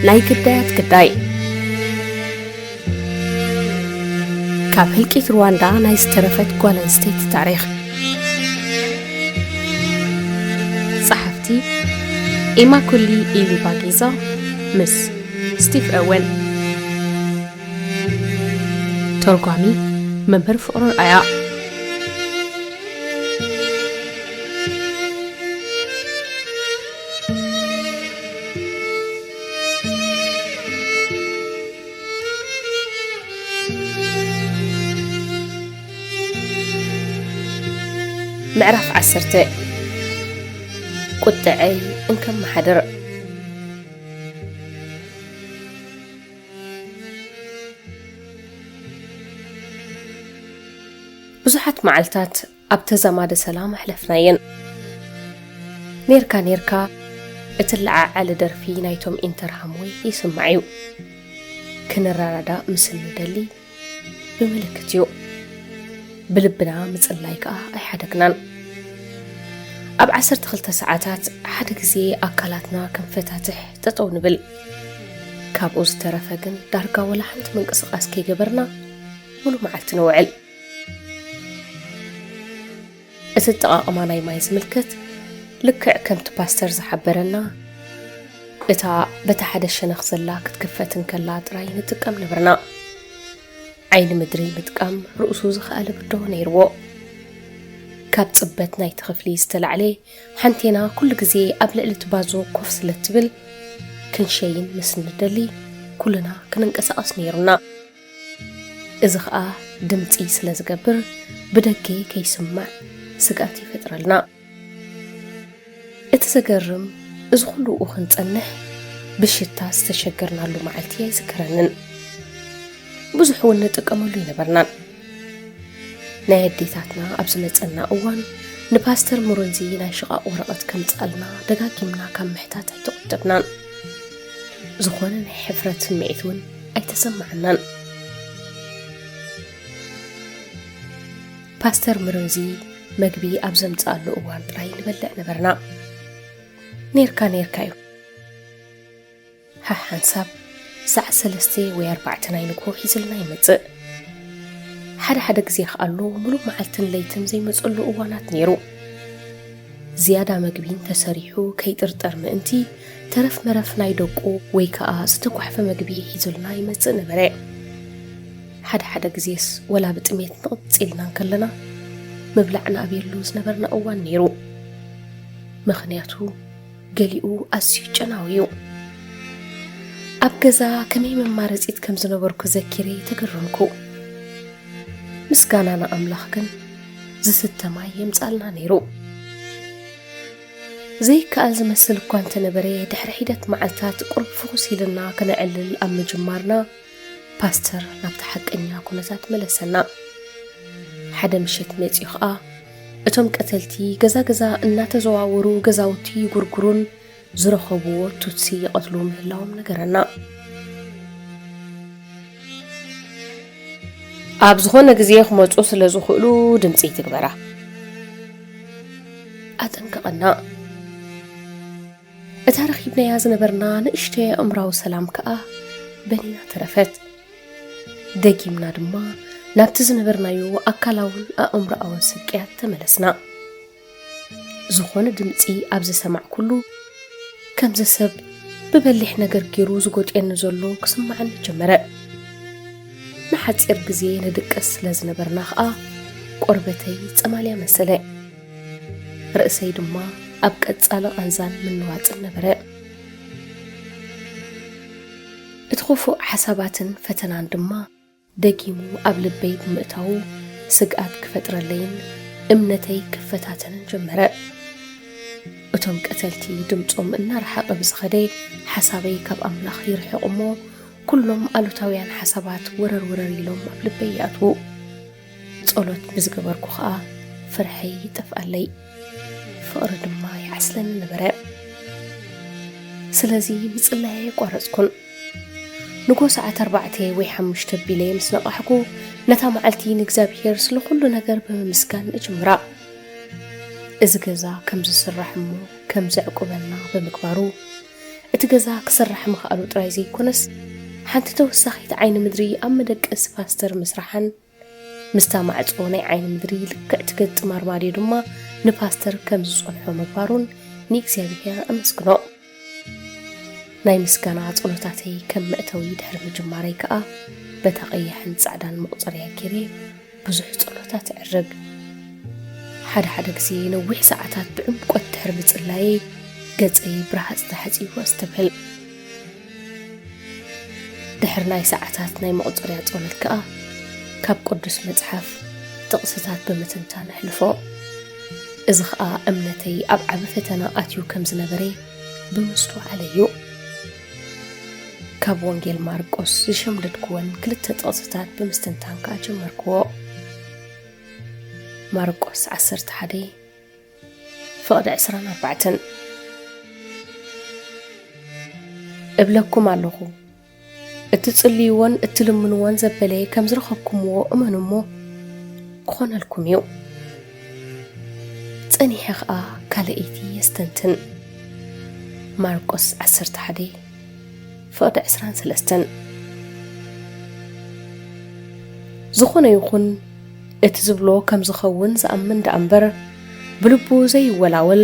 ናይ ግዳያት ግዳይ። ካብ ህልቂት ሩዋንዳ ናይ ዝተረፈት ጓል ኣንስተይቲ ታሪኽ። ጸሓፍቲ ኢማኩሊ ኢሊባጊዛ ምስ ስቲቭ ኦወን። ተርጓሚ መምህር ፍቕሩ ኣርኣያ። ምዕራፍ ዓሰርተ። ቁጥዐይ እንከመሓድር። ብዙሓት መዓልታት ኣብ ተዛማዲ ሰላም ኣሕለፍናየን። ኔርካ ኔርካ እትለዓዓሊ ደርፊ ናይቶም ኢንተርሃምወይ ይስማዕ እዩ። ክንረዳዳእ ምስ እንደሊ ብምልክት እዩ። ብልብና ምጽላይ ከኣ ኣይሓደግናን። ኣብ ዓሰርተ ክልተ ሰዓታት ሓደ ግዜ ኣካላትና ከም ፈታትሕ ጠጠው ንብል። ካብኡ ዝተረፈ ግን ዳርጋ ወላ ሓንቲ ምንቅስቓስ ከይገበርና ሙሉእ መዓልቲ ንውዕል። እቲ ኣጠቓቕማ ናይ ማይ ዝምልከት፣ ልክዕ ከምቲ ፓስተር ዝሓበረና፣ እታ በቲ ሓደ ሸነኽ ዘላ ክትክፈት እንከላ ጥራይ ንጥቀም ነበርና። ዓይኒ ምድሪ ምጥቃም ርእሱ ዝኸኣለ ብድሆ ነይርዎ። ካብ ጽበት ናይቲ ክፍሊ ዝተላዕለ፣ ሓንቴና ኩሉ ግዜ ኣብ ልዕሊ እቲ ባዞ ኮፍ ስለ ትብል፣ ክንሸይን ምስ እንደሊ፣ ኩልና ክንንቀሳቐስ ነይሩና። እዚ ኸኣ ድምጺ ስለ ዝገብር፣ ብደገ ከይስማዕ ስግኣት ይፈጥረልና። እቲ ዘገርም፣ እዚ ኩሉ ክንጸንሕ ብሽታ ዝተሸገርናሉ መዓልቲ ኣይዝከረንን። ብዙሕ እውን ንጥቀመሉ ኣይነበርናን። ናይ ኣዴታትና ኣብ ዝመጸና እዋን፣ ንፓስተር ሙሩንዚ ናይ ሽቓቕ ወረቐት ከምጽኣልና ደጋጊምና ካብ ምሕታት ኣይተቖጠብናን። ዝኾነ ናይ ሕፍረት ስምዒት እውን ኣይተሰማዓናን። ፓስተር ሙሩንዚ መግቢ ኣብ ዘምጽኣሉ እዋን ጥራይ ንበልዕ ነበርና። ኔርካ ኔርካ እዩ። ሓሓንሳብ ሰዓት ሰለስተ ወይ ኣርባዕተ ናይ ንግሆ ሒዙልና ይመጽእ። ሓደ ሓደ ግዜ ከኣሎ ሙሉእ መዓልትን ለይትን ዘይመጸሉ እዋናት ነይሩ። ዝያዳ መግቢ እንተሰሪሑ ከይጥርጠር ምእንቲ፣ ተረፍ መረፍ ናይ ደቁ ወይ ከኣ ዝተጓሕፈ መግቢ ሒዙልና ይመጽእ ነበረ። ሓደ ሓደ ግዜስ ወላ ብጥሜት ንቕጽ ኢልና እንከለና፣ ምብላዕ ንኣብየሉ ዝነበርና እዋን ነይሩ። ምኽንያቱ፣ ገሊኡ ኣዝዩ ጨናዊ እዩ። ኣብ ገዛ ከመይ መማረጺት ከም ዝነበርኩ ዘኪረ ተገረምኩ። ምስጋና ንኣምላኽ ግን ዝስተ ማይ የምጻልና ነይሩ። ዘይከኣል ዝመስል እኳ እንተነበረ፣ ድሕሪ ሒደት መዓልታት ቁሩብ ፍኹስ ኢልና ከነዕልል ኣብ ምጅማርና፣ ፓስተር ናብቲ ሓቀኛ ኩነታት መለሰና። ሓደ ምሸት መጺኡ ኸኣ፣ እቶም ቀተልቲ ገዛ ገዛ እናተዘዋወሩ ገዛውቲ ይጉርጉሩን ዝረኸብዎ ቱትሲ ይቐትሉ ምህላዎም ነገረና። ኣብ ዝኾነ ግዜ ክመጹ ስለ ዝኽእሉ ድምጺ ይትግበራ። ኣጠንቀቐና። እታ ረኺብናያ ዝነበርና ንእሽተይ ኣእምራዊ ሰላም ከኣ በኒና ተረፈት። ደጊምና ድማ ናብቲ ዝነበርናዮ ኣካላውን ኣእምሮኣውን ስቅያት ተመለስና። ዝኾነ ድምጺ ኣብ ዝሰማዕኩሉ፣ ከምዚ ሰብ ብበሊሕ ነገር ገይሩ ዝጎጥየኒ ዘሎ ክስምዓኒ ጀመረ። ንሓጺር ግዜ ንድቅስ ስለ ዝነበርና ኸኣ፣ ቆርበተይ ጸማልያ መሰለ። ርእሰይ ድማ ኣብ ቀጻሊ ቃንዛን ምንዋጽን ነበረ። እቲ ክፉእ ሓሳባትን ፈተናን ድማ ደጊሙ ኣብ ልበይ ብምእታዉ፣ ስግኣት ክፈጥረለይን እምነተይ ክፈታተንን ጀመረ። እቶም ቀተልቲ ድምጾም እናረሓቐ ብዝኸደ፣ ሓሳበይ ካብ ኣምላኽ ይርሕቕ እሞ፣ ኩሎም ኣሉታውያን ሓሳባት ወረር ወረር ኢሎም ኣብ ልበይ ይኣትዉ። ጸሎት ብዝገበርኩ ኸኣ ፍርሐይ ይጠፍኣለይ፣ ፍቕሪ ድማ ይዓስለኒ ነበረ። ስለዚ ምጽላይ ኣየቋረጽኩን። ንጎ ሰዓት ኣርባዕተ ወይ ሓሙሽተ ኣቢለ ምስ ነቓሕኩ፣ ነታ መዓልቲ ንእግዚኣብሄር ስለ ኩሉ ነገር ብምምስጋን እጅምራ። እዚ ገዛ ከም ዝስራሕ እሞ ከም ዘዕቁበና ብምግባሩ፣ እቲ ገዛ ክስራሕ ምኽኣሉ ጥራይ ዘይኮነስ፣ ሓንቲ ተወሳኺት ዓይኒ ምድሪ ኣብ መደቀሲ ፓስተር ምስራሓን፣ ምስታ ማዕጾ ናይ ዓይኒ ምድሪ ልክዕቲ ገጥም ኣርማድዮ ድማ ንፓስተር ከም ዝጸንሖ ምግባሩን ንእግዚኣብሔር ኣመስግኖ። ናይ ምስጋና ጸሎታተይ ከም መእተዊ ድሕሪ ምጅማረይ ከኣ፣ በታ ቀያሕን ጻዕዳን መቑጸርያ ገይረ ብዙሕ ጸሎታት እዕርግ። ሓደ ሓደ ግዜ ነዊሕ ሰዓታት ብዕምቆት ድሕሪ ምጽላየይ፣ ገጸይ ብረሃጽ ተሓጺቡ ኣስተብህል። ድሕሪ ናይ ሰዓታት ናይ መቑጸርያ ጸሎት ከኣ፣ ካብ ቅዱስ መጽሓፍ ጥቕስታት ብምትንታን ኣሕልፎ። እዚ ኸኣ እምነተይ ኣብ ዓቢ ፈተና ኣትዩ ከም ዝነበረ ብምስትውዓለይ እዩ። ካብ ወንጌል ማርቆስ ዝሸምደድኩወን ክልተ ጥቕስታት ብምስትንታን ከኣ ጀመርክዎ። ማርቆስ ዓሰርተ ሓደ፣ ፍቕዲ ዕስራን ኣርባዕተን። እብለኩም ኣለኹ፣ እትጽልይዎን እትልምንዎን ዘበለ ከም ዝረኸብኩምዎ እመኑ እሞ፣ ክኾነልኩም እዩ። ጸኒሐ ኸኣ ካልኣይቲ የስተንትን። ማርቆስ ዓሰርተ ሓደ፣ ፍቕዲ ዕስራን ሰለስተን። ዝኾነ ይኹን እቲ ዝብሎ ከም ዝኸውን ዝኣምን ደኣ እምበር፣ ብልቡ ዘይወላወል፣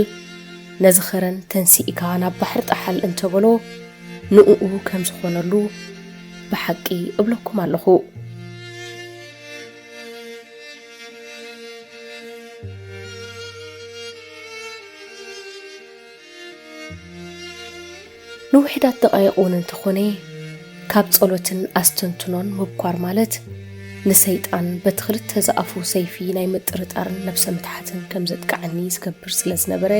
ነዚ ኸረን ተንሲእካ ናብ ባሕሪ ጠሓል እንተበሎ፣ ንእኡ ከም ዝኾነሉ ብሓቂ እብለኩም ኣለኹ። ንውሕዳት ደቓይቕ እውን እንተኾነ፣ ካብ ጸሎትን ኣስተንትኖን ምብኳር ማለት፣ ንሰይጣን በቲ ክልተ ዝኣፉ ሰይፊ ናይ ምጥርጣርን ነብሰ ምትሓትን ከም ዘጥቅዓኒ ዝገብር ስለ ዝነበረ፣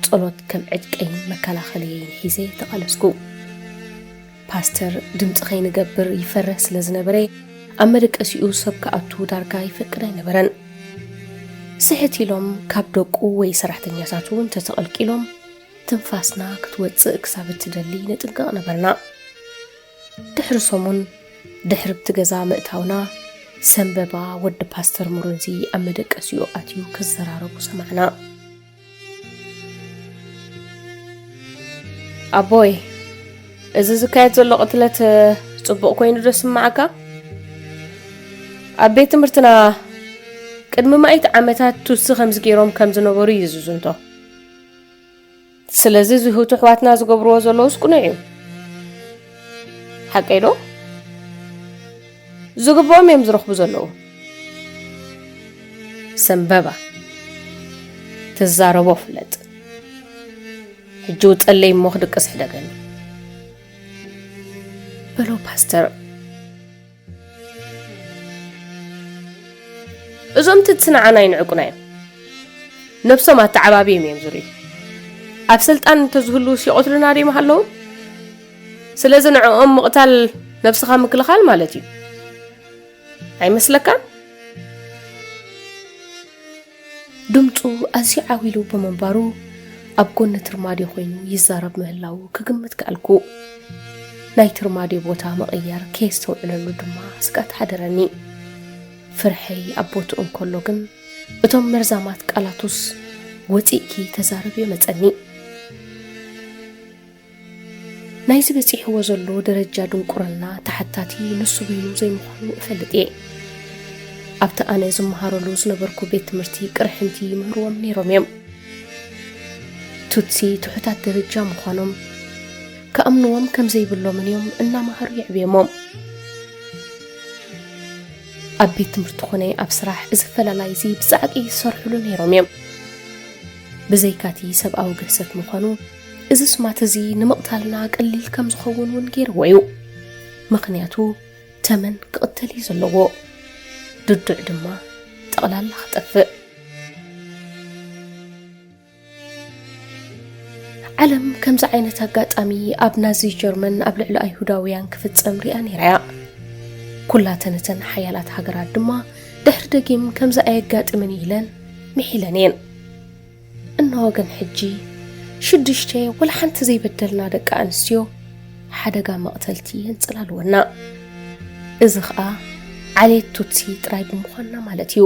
ጸሎት ከም ዕጥቀይን መከላኸልየይን ሒዘ ተቓለስኩ። ፓስተር ድምጺ ከይንገብር ይፈርህ ስለ ዝነበረ፣ ኣብ መደቀሲኡ ሰብ ክኣቱ ዳርጋ ይፈቅድ ኣይነበረን። ስሕት ኢሎም ካብ ደቁ ወይ ሰራሕተኛታቱ እንተተቐልቂሎም፣ ትንፋስና ክትወጽእ ክሳብ እትደሊ ንጥንቀቕ ነበርና። ድሕሪ ሰሙን፣ ድሕሪ ኣብቲ ገዛ ምእታውና፣ ሰንበባ ወዲ ፓስተር ሙሩንዚ ኣብ መደቀሲኡ ኣትዩ ክዘራረቡ ሰማዕና። ኣቦይ፣ እዚ ዝካየድ ዘሎ ቅትለት ጽቡቕ ኮይኑ ዶ ስምዓካ? ኣብ ቤት ትምህርትና ቅድሚ ማእት ዓመታት ቱትሲ ከምዚ ገይሮም ከም ዝነበሩ እዩ ዝዝንቶ። ስለዚ ዝህውቱ ኣሕዋትና ዝገብርዎ ዘለውስ ቅኑዕ እዩ። ሓቀይ ዶ? ዝግብኦም እዮም ዝረኽቡ ዘለዉ። ሰንበባ፣ ትዛረቦ ፍለጥ። ሕጂ ውጸለይ እሞ ክድቅስ ሕደገኒ። በሎ ፓስተር። እዞም ትትሲ ንዓና ይንዕቁና እዮም። ነብሶም ኣተዓባብዮም እዮም ዝርእዩ። ኣብ ስልጣን እንተዝህልዉስ ይቐትሉና ዶ ይምሃለዉ? ስለዚ ንዕኦም ምቕታል ነብስኻ ምክልኻል ማለት እዩ። ኣይመስለካን? ድምጹ ኣዝዩ ዓው ኢሉ ብምንባሩ፣ ኣብ ጎኒ ትርማድዮ ኮይኑ ይዛረብ ምህላዉ ክግምት ከኣልኩ። ናይ ትርማድዮ ቦታ ምቕያር ከየስተውዕለሉ ድማ ስግኣት ሓደረኒ። ፍርሐይ ኣብ ቦትኡ እንከሎ ግን፣ እቶም መርዛማት ቃላቱስ፣ "ወጺእኪ ተዛረብዮ" መጸኒ። ናይዚ በጺሕዎ ዘሎ ደረጃ ድንቁርና ተሓታቲ ንሱ በይኑ ዘይምዃኑ እፈልጥ እየ። ኣብቲ ኣነ ዝመሃረሉ ዝነበርኩ ቤት ትምህርቲ ቅርሕንቲ ይምህርዎም ነይሮም እዮም። ቱትሲ ትሑታት ደረጃ ምዃኖም፣ ክኣምንዎም ከም ዘይብሎምን እዮም እናመሃሩ የዕብዮሞም። ኣብ ቤት ትምህርቲ ኾነ ኣብ ስራሕ እዚ ፈላላይዚ ብጻዕቂ ይሰርሑሉ ነይሮም እዮም። ብዘይካቲ ሰብኣዊ ግህሰት ምዃኑ፣ እዚ ስማት እዚ ንምቕታልና ቀሊል ከም ዝኸውን እውን ገይርዎ እዩ። ምኽንያቱ፣ ተመን ክቕተል እዩ ዘለዎ። ድዱዕ ድማ ጠቕላላ ክጠፍእ። ዓለም ከምዚ ዓይነት ኣጋጣሚ ኣብ ናዚ ጀርመን ኣብ ልዕሊ ኣይሁዳውያን ክፍጸም ሪኣ ነይራ እያ። ኩላተን እተን ሓያላት ሃገራት ድማ ድሕሪ ደጊም ከምዚ ኣየጋጥምን ኢለን ምሒለን እየን። እንሆ ግን ሕጂ ሽዱሽተ ወላ ሓንቲ ዘይበደልና ደቂ ኣንስትዮ ሓደጋ መቕተልቲ የንጽላልወና። እዚ ኸኣ ዓሌት ቱትሲ ጥራይ ብምዃንና ማለት እዩ።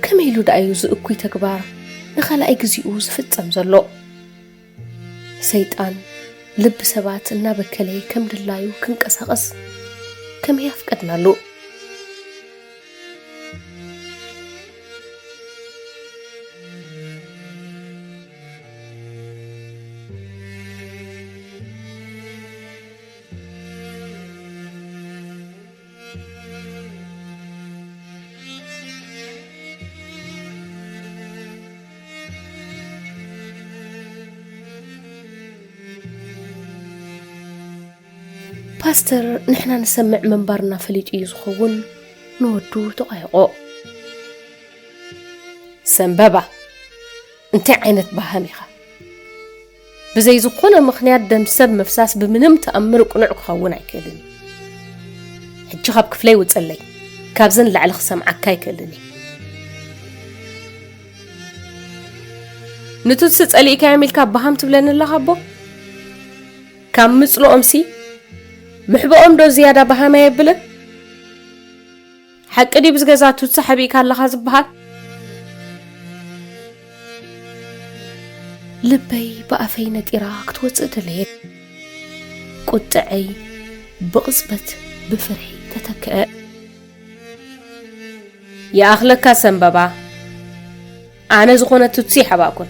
ከመይ ኢሉ ደኣ እዩ እዚ እኩይ ተግባር ንኻልኣይ ግዜኡ ዝፍጸም ዘሎ? ሰይጣን ልቢ ሰባት እናበከለ ከም ድላዩ ክንቀሳቐስ ከመይ ኣፍቀድናሉ? ፓስተር ንሕና ንሰምዕ ምንባርና ፈሊጡ እዩ ዝኸውን፣ ንወዱ ተቋየቖ። ሰንበባ፣ እንታይ ዓይነት ባሃም ኢኻ? ብዘይ ዝኾነ ምኽንያት ደም ሰብ ምፍሳስ ብምንም ተኣምር ቅኑዕ ክኸውን ኣይክእልን እዩ። ሕጂ ካብ ክፍለይ ውጸለይ፣ ካብዚ ንላዕሊ ክሰምዓካ ኣይክእልን እየ። ንቱትሲ ጸሊእካዮም ኢልካ ባሃም ትብለኒ ኣለኻ ኣቦ? ካብ ምጽልኦምሲ ምሕብኦም ዶ ዝያዳ ባሃም ኣየብልን? ሓቂ ድዩ ብዝገዛ ቱትሲ ሓቢእካ ኣለኻ ዝበሃል? ልበይ ብኣፈይ ነጢራ ክትወጽእ ደለየት። ቁጥዐይ ብቕጽበት ብፍርሒ ተተክአ። ይኣኽለካ ሰንበባ፣ ኣነ ዝኾነ ቱትሲ ይሓባእኩን።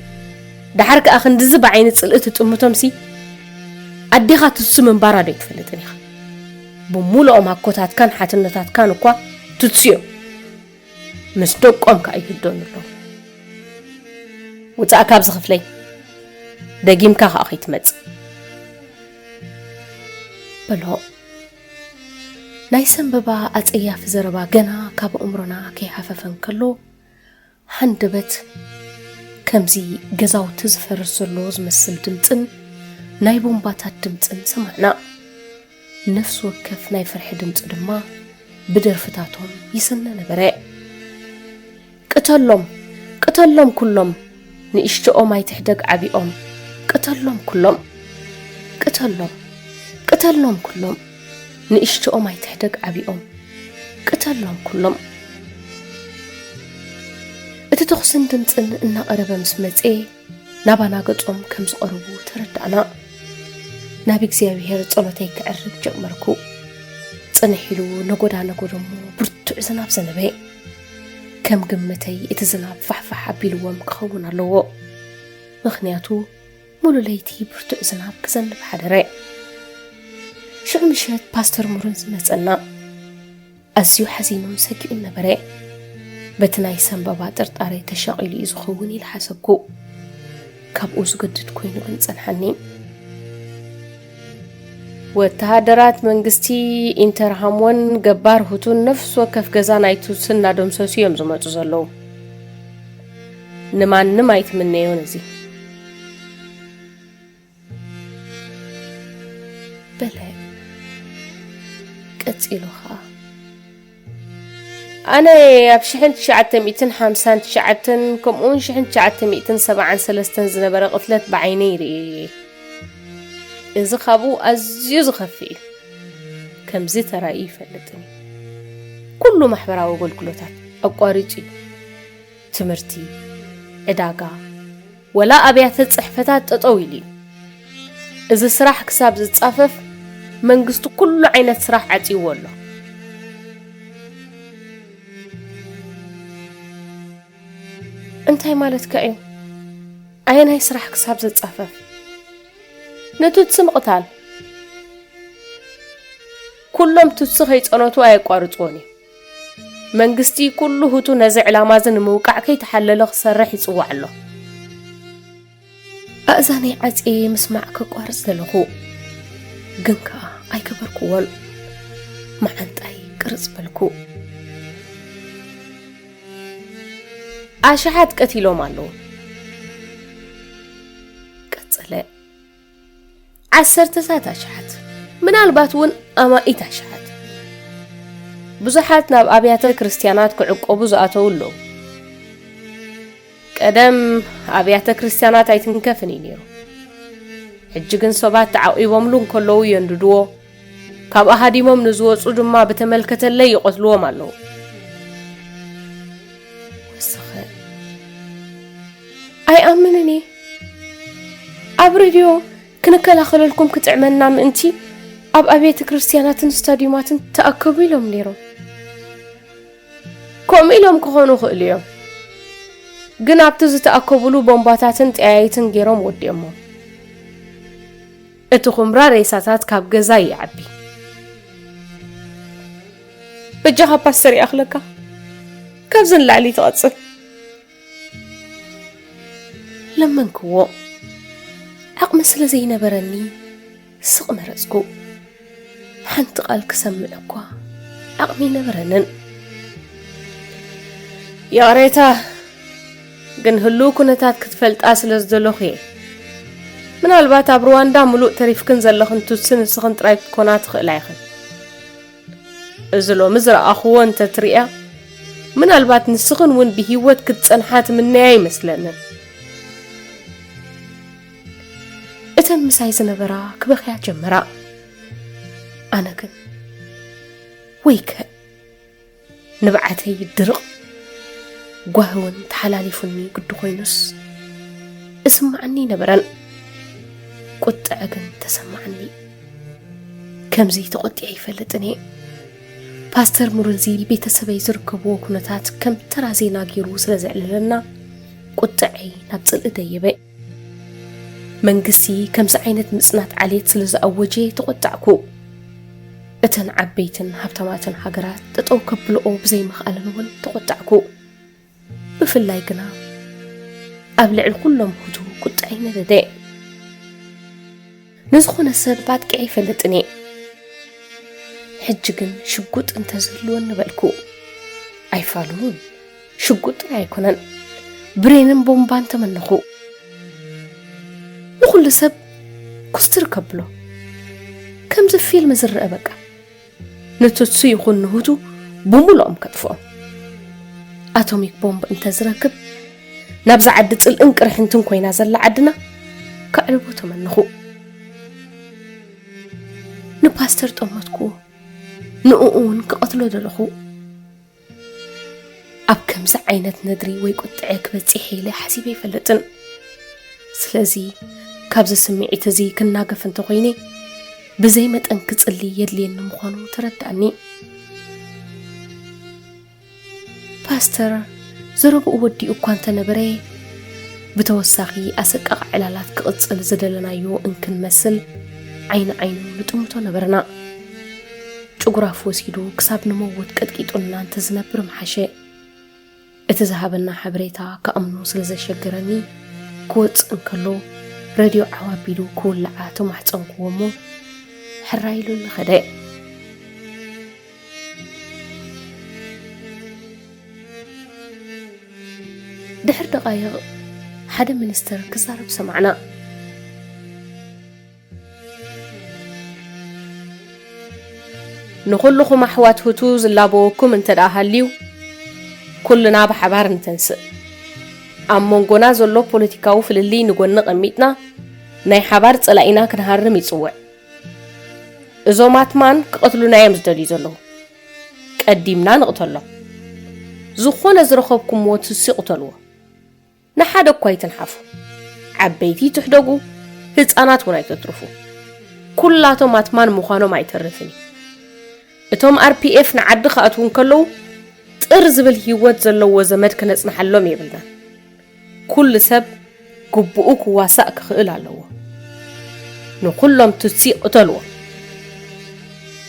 ደሓር ከኣ ክንድዚ ብዓይኒ ጽልኢ ትጥምቶምሲ፣ ኣዴኻ ቱትሲ ምንባራ ዶ ኣይትፈልጥን ኢኻ? ብምሉኦም ኣኮታትካን ሓትነታትካን እኳ ቱትሲ እዮም። ምስ ደቆም ከኣ ይህደኑ ኣለዉ። ውጻእ ካብዚ ክፍለይ፣ ደጊምካ ከኣ ከይትመጽእ። በሎ። ናይ ሰንበባ ኣጸያፊ ዘረባ ገና ካብ ኣእምሮና ከይሓፈፈ እንከሎ፣ ሃንደበት ከምዚ ገዛውቲ ዝፈርስ ዘሎ ዝመስል ድምጽን ናይ ቦምባታት ድምጽን ሰማዕና። ነፍሲ ወከፍ ናይ ፍርሒ ድምጺ ድማ ብደርፍታቶም ይስነ ነበረ። ቅተሎም፣ ቅተሎም ኩሎም፣ ንእሽቶኦም ኣይትሕደግ ዓቢኦም። ቅተሎም ኩሎም፣ ቅተሎም፣ ቅተሎም ኩሎም፣ ንእሽቶኦም ኣይትሕደግ ዓቢኦም። ቅተሎም ኩሎም። እቲ ተኹስን ድምጽን እናቐረበ ምስ መጸ፣ ናባና ገጾም ከም ዝቐረቡ ተረዳእና። ናብ እግዚኣብሔር ጸሎተይ ከዕርግ ጀመርኩ። ጽንሕ ኢሉ ነጎዳ ነጎዶ እሞ ብርቱዕ ዝናብ ዘነበ። ከም ግምተይ እቲ ዝናብ ፋሕፋሕ ኣቢልዎም ክኸውን ኣለዎ። ምኽንያቱ ሙሉ ለይቲ ብርቱዕ ዝናብ ክዘንብ ሓደረ። ሽዑ ምሸት ፓስተር ሙሩን ዝመጸና። ኣዝዩ ሓዚኑን ሰጊኡን ነበረ። በቲ ናይ ሰንበባ ጥርጣረ ተሻቒሉ እዩ ዝኸውን ኢለ ሓሰብኩ። ካብኡ ዝገድድ ኮይኑ ግን ጸንሓኒ። ወተሃደራት መንግስቲ ኢንተርሃሞን ገባር ሁቱን ነፍሲ ወከፍ ገዛ ናይ ቱትሲ እናደምሰሱ እዮም ዝመጹ ዘለዉ። ንማንም ኣይትምነዮን እዚ። በለ። ቀጺሉ ኸኣ፣ ኣነ ኣብ ሽሕን ትሽዓተ ሚእትን ሓምሳን ትሽዓተን ከምኡውን ሽሕን ትሽዓተ ሚእትን ሰብዓን ሰለስተን ዝነበረ ቅትለት ብዓይነይ ርእየ እየ። እዚ ካብኡ ኣዝዩ ዝኸፍእ እዩ። ከምዚ ተራእዩ ይፈልጥን እዩ። ኩሉ ማሕበራዊ ኣገልግሎታት ኣቋሪጹ እዩ። ትምህርቲ፣ ዕዳጋ፣ ወላ ኣብያተ ጽሕፈታት ጠጠው ኢሉ እዩ። እዚ ስራሕ ክሳብ ዝጻፈፍ መንግስቲ ኩሉ ዓይነት ስራሕ ዓጽይዎ ኣሎ። እንታይ ማለትካ እዩ? ኣየናይ ስራሕ ክሳብ ዝጻፈፍ? ንቱትሲ ምቕታል። ኩሎም ቱትሲ ከይጸነቱ ኣየቋርጽዎን እዩ። መንግስቲ ኩሉ ሁቱ ነዚ ዕላማ እዚ ንምውቃዕ ከይተሓለለ ክሰርሕ ይጽዋዕ ኣሎ። ኣእዛነይ ዓጽየ ምስማዕ ከቋርጽ ደለኹ፣ ግን ከኣ ኣይገበርኩዎን። መዓንጣይ ቅርጽ በልኩ። ኣሽሓት ቀቲሎም ኣለዉ። ቀጸለ። ዓሰርተታት ኣሽሓት፣ ምናልባት እውን ኣማኢት ኣሽሓት። ብዙሓት ናብ ኣብያተ ክርስትያናት ክዕቆቡ ዝኣተዉ ኣለዉ። ቀደም ኣብያተ ክርስትያናት ኣይትንከፍን እዩ ነይሩ። ሕጂ ግን ሰባት ተዓቒቦምሉ እንከለዉ የንድድዎ፣ ካብኣ ሃዲሞም ንዝወጹ ድማ ብተመልከተለይ ይቐትልዎም ኣለዉ። ወሰኸ። ኣይኣምንን እየ። ኣብ ሬድዮ ክንከላኸለልኩም ክጥዕመና ምእንቲ ኣብ ኣብያተ ክርስትያናትን ስታዲዩማትን ተኣከቡ ኢሎም ነይሮም። ከምኡ ኢሎም ክኾኑ ይኽእሉ እዮም፣ ግን ኣብቲ ዝተኣከቡሉ ቦምባታትን ጠያይትን ገይሮም ወዲኦሞ። እቲ ኹምራ ሬሳታት ካብ ገዛ ይዓቢ። በጃኻ ፓስተር ይኣኽለካ፣ ካብዚ ንላዕሊ ትቐጽል። ለመንክዎ። ዓቕሚ ስለ ዘይነበረኒ ስቕ መረጽኩ። ሓንቲ ቃል ክሰምዕ እኳ ዓቕሚ ኣይነበረንን። ይቕሬታ፣ ግን ህሉው ኩነታት ክትፈልጣ ስለ ዝደለኹ እየ። ምናልባት ኣብ ሩዋንዳ ምሉእ ተሪፍክን ዘለኽን ቱትሲ ንስኽን ጥራይ ክትኮና ትኽእላ ኢኽን። እዚ ሎሚ ዝረኣኽዎ እንተ ትርእያ፣ ምናልባት ንስኽን እውን ብህይወት ክትጸንሓ ትምነያ ኣይመስለንን። እተን ምሳይ ዝነበራ ክበኽያ ጀመራ። ኣነ ግን ወይከ ንብዓተይ ድርቕ ጓሂ እውን ተሓላሊፉኒ ግዲ ኮይኑስ እስማዓኒ ነበረን። ቁጥዐ ግን ተሰማዓኒ። ከምዚ ተቖጢዐ ይፈልጥን እየ። ፓስተር ሙርንዚ ቤተሰበይ ዝርከብዎ ኩነታት ከም ተራ ዜና ገይሩ ስለ ዘዕለለና ቁጥዐይ ናብ ጽልኢ ደየበ። መንግስቲ ከምዚ ዓይነት ምጽናት ዓሌት ስለ ዝኣወጀ ተቖጣዕኩ። እተን ዓበይትን ሃብታማትን ሃገራት ጠጠው ከብልኦ ብዘይምኽኣለን እውን ተቖጣዕኩ። ብፍላይ ግና ኣብ ልዕሊ ኩሎም ሁቱ ቁጥዐይ ነደደ። ንዝኾነ ሰብ ኣጥቂዐ ኣይፈልጥን እየ። ሕጂ ግን ሽጉጥ እንተዝህልወኒ በልኩ። ኣይፋሉን። ሽጉጥ ጥራይ ኣይኮነን፣ ብሬንን ቦምባን ተመነኹ። ንኹሉ ሰብ ኩስትር ከብሎ። ከምዚ ፊልም ዝረአ በቃ። ንቱትሱ ይኹን ንሁቱ ብምሉኦም ከጥፍኦም። ኣቶሚክ ቦምብ እንተዝረክብ፣ ናብዛ ዓዲ ጽልእን ቅርሕንትን ኮይና ዘላ ዓድና ከዕልቦ ተመነኹ። ንፓስተር ጠመትኩዎ፣ ንእኡ እውን ክቐትሎ ደለኹ። ኣብ ከምዚ ዓይነት ነድሪ ወይ ቁጥዐ ክበጽሕ ኢለ ሓሲበ ኣይፈልጥን። ስለዚ ካብዚ ስምዒት እዚ ክናገፍ እንተኾይነ፣ ብዘይ መጠን ክጽሊ የድልየኒ ምዃኑ ተረዳእኒ። ፓስተር ዘረብኡ ወዲኡ እኳ እንተነበረ፣ ብተወሳኺ ኣሰቃቒ ዕላላት ክቕጽል ዝደለናዮ እንክንመስል ዓይኒ ዓይኑ ንጥምቶ ነበርና። ጭጉራፍ ወሲዱ ክሳብ ንመውት ቀጥቂጡና እንተዝነብር ምሓሸ። እቲ ዝሃበና ሓበሬታ ክኣምኖ ስለ ዘሸገረኒ፣ ክወጽእ እንከሎ ረድዮ ዓው ኣቢሉ ክውልዓ ተማሕጸንክዎ እሞ፣ ሕራይ ኢሉኒ ኸደ። ድሕሪ ደቓይቕ ሓደ ሚኒስተር ክዛረብ ሰማዕና። ንኹልኹም ኣሕዋት ሁቱ ዝላበወኩም እንተ ደኣ ሃልዩ፣ ኩልና ብሓባር ንተንስእ። ኣብ መንጎና ዘሎ ፖለቲካዊ ፍልልይ ንጎኒ ቀሚጥና፣ ናይ ሓባር ጸላኢና ክንሃርም ይጽውዕ። እዞም ኣትማን ክቐትሉና እዮም ዝደልዩ ዘለዉ። ቀዲምና ንቕተሎም። ዝኾነ ዝረኸብኩምዎ ትሲ ቅተልዎ። ንሓደ እኳ ኣይትንሓፉ። ዓበይቲ ትሕደጉ፣ ህጻናት እውን ኣይተትርፉ። ኩላቶም ኣትማን ምዃኖም ኣይተርፍን እዩ። እቶም ኣር ፒ ኤፍ ንዓዲ ክኣትዉ እንከለዉ፣ ጥር ዝብል ህይወት ዘለዎ ዘመድ ክነጽንሓሎም የብልናን። ኩሉ ሰብ ግቡኡ ክዋሳእ ክኽእል ኣለዎ። ንኹሎም ቱትሲ ቅተልዎ።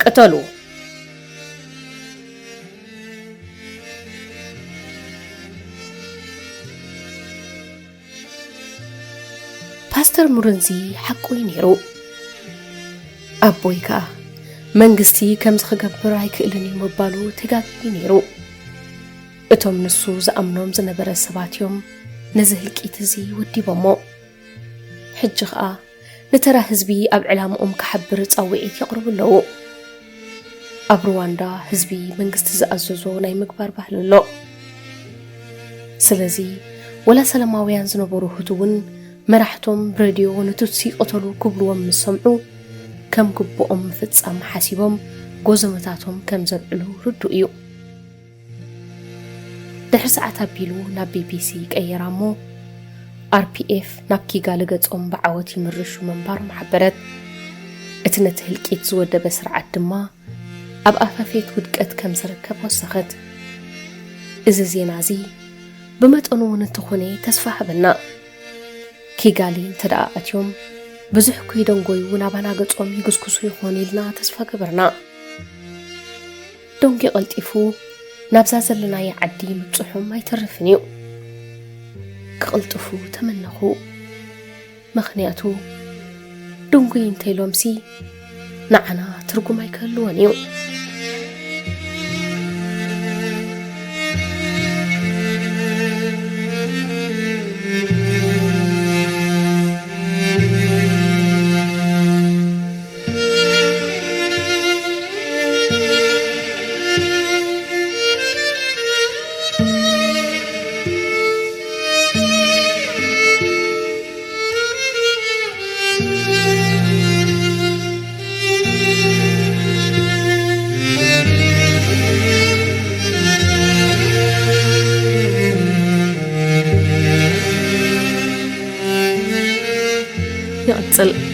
ቅተልዎ። ፓስተር ሙርንዚ ሓቁ እዩ ነይሩ። ኣቦይ ከኣ መንግስቲ ከምዚ ክገብር ኣይክእልን እዩ ምባሉ ተጋግዩ ነይሩ። እቶም ንሱ ዝኣምኖም ዝነበረ ሰባት እዮም ነዚ ህልቂት እዚ ወዲቦሞ። ሕጂ ኸኣ ንተራ ህዝቢ ኣብ ዕላምኦም ክሓብር ጻውዒት የቕርቡ ኣለዉ። ኣብ ሩዋንዳ ህዝቢ መንግስቲ ዝኣዘዞ ናይ ምግባር ባህሊ ኣሎ። ስለዚ ወላ ሰላማውያን ዝነበሩ ሁቱ እውን መራሕቶም ብረድዮ ንቱትሲ ቅተሉ ክብልዎም ምስ ሰምዑ ከም ግቡኦም ምፍጻም ሓሲቦም ጎዘመታቶም ከም ዘብዕሉ ርዱእ እዩ። ድሕሪ ሰዓት ኣቢሉ ናብ ቢ ቢ ሲ ቀየራ እሞ፣ ኣር ፒ ኤፍ ናብ ኪጋሊ ገጾም ብዓወት ይምርሹ ምንባሮም ሓበረት። እቲ ነቲ ህልቂት ዝወደበ ስርዓት ድማ ኣብ ኣፋፌት ውድቀት ከም ዝርከብ ወሰኸት። እዚ ዜና እዚ ብመጠኑ እውን እንተኾነ ተስፋ ሃበና። ኪጋሊ እንተ ደኣ ኣትዮም፣ ብዙሕ ከይደንጎዩ ናባና ገጾም ይግስግሱ ይኾኑ ኢልና ተስፋ ገበርና። ደንጉዩ ቀልጢፉ ናብዛ ዘለናያ ዓዲ ምብጽሖም ኣይተርፍን እዩ። ክቕልጥፉ ተመነኹ። ምኽንያቱ፣ ደንጉዩ እንተ ኢሎምሲ ንዓና ትርጉም ኣይክህልዎን እዩ። ይቕጽል።